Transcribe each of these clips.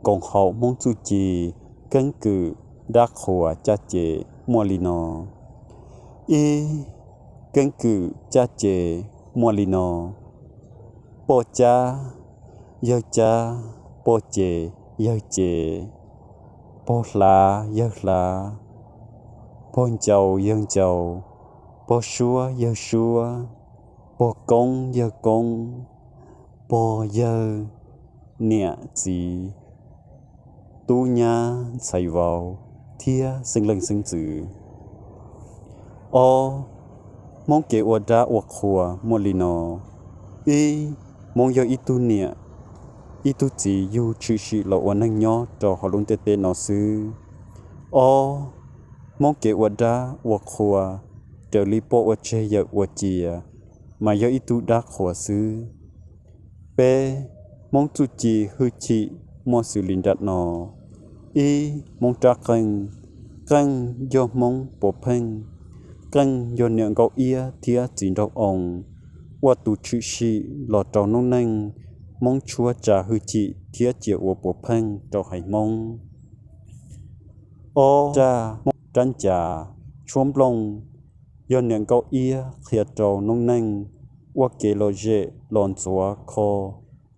Koom haum Hmoob txuj ci, keeb kwm dab qhuas caj ces muaj li no. Ib, keeb kwm caj ces muaj li no: pog cab, yawg cab, pog ces, yawg ces, pog hlav, yawg hlav, pog ncau, yawg ncau, pog suab, yawg suab, pog koob, yawg koob, pog yawg, niam txiv, tub nyab ntxhais vauv thiab xeeb leej xeeb ntxwv. Ob, Hmoob kev ua dab ua qhua muaj li no. Ib, Hmoob yog ib tug niam ib tug txiv yug tshwm sim los ua neeg nyob rau hauv lub ntiaj teb no xwb. Ob, Hmoob kev ua dab ua qhua raws li poj ua tseg yawm ua cia, mas yog ib tug dab qhuas xwb. Peb, Hmoob txuj ci hwj chim muaj xws li nram no. Ib, Hmoob rab qeej. Qeej yog Hmoob puav pheej. Qeej yog niam nkauj iab thiab txiv nraug oo ua tus tshwm sim los rau noob neej. Hmoob tshuab tsa hwj chim thiab cia ua puav pheej rau haiv Hmoob. Ob, raj, Hmoob rab ncas. Tshuab nplooj yog niam nkauj iab qhia rau noob neej ua kev lom zem los ntxuav kho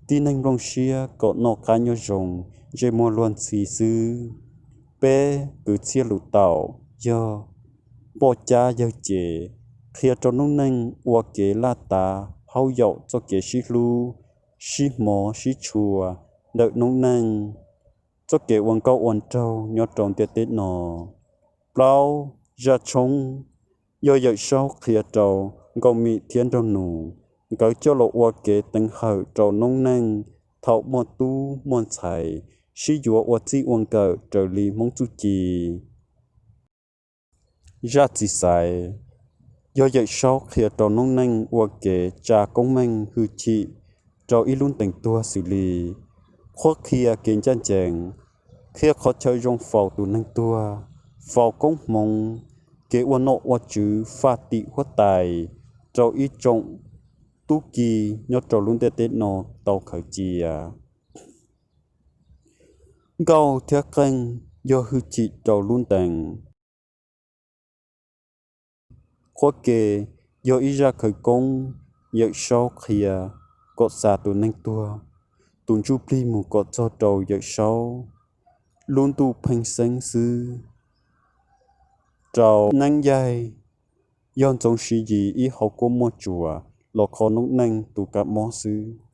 tib neeg nplooj siab kom noj qab nyob zoo, ntsej muag luag ntxhi xwb. Peb, kwv txhiaj lus taum yog poj cab yawg ces, qhia rau noob neej ua kev laj tav haub yaum txoj kev sib hlub, sib hmov sib tshua ntawm noob neej, txoj kev ua nkauj ua nraug nyob rau ntiaj teb no. Plaub, zaj tshoob yog Yawm Saub qhia rau nkauj mim thiab nraug nus, nkawd coj los ua kev teev hawm rau noob neej thaum muaj tub muaj ntxhais sib yuav ua txij ua nkawm raws li Hmoob txuj ci. Zaj txiv xaiv yog Yawm Saub qhia rau noob neej ua kev tsa koob meej hwj chim rau ib lub ntees tuag xws li qhuab qhia kev ncaj ncees, qhia qhov chaw zoo faus tus neeg tuag, faus koob hmoov, kev ua nom ua tswv faj tim huab tais rau ib tsoom tub ki nyob rau lub ntiaj teb no tau khaws cia. Nkauj thiab qeej yog hwj chim rau lub ntees. Qhuab ke yog ib zaj khawv koob Yawm Saub qhia kom xa tus neeg tuag tus ntsuj plig mus kom txog rau Yawm Saub lub ntuj pheej xeeb xwb. Rau neeb yaig yog Ntxoov Siv Yis ib hauv kuab muaj tsuas los kho noob neej tus kab mob xwb.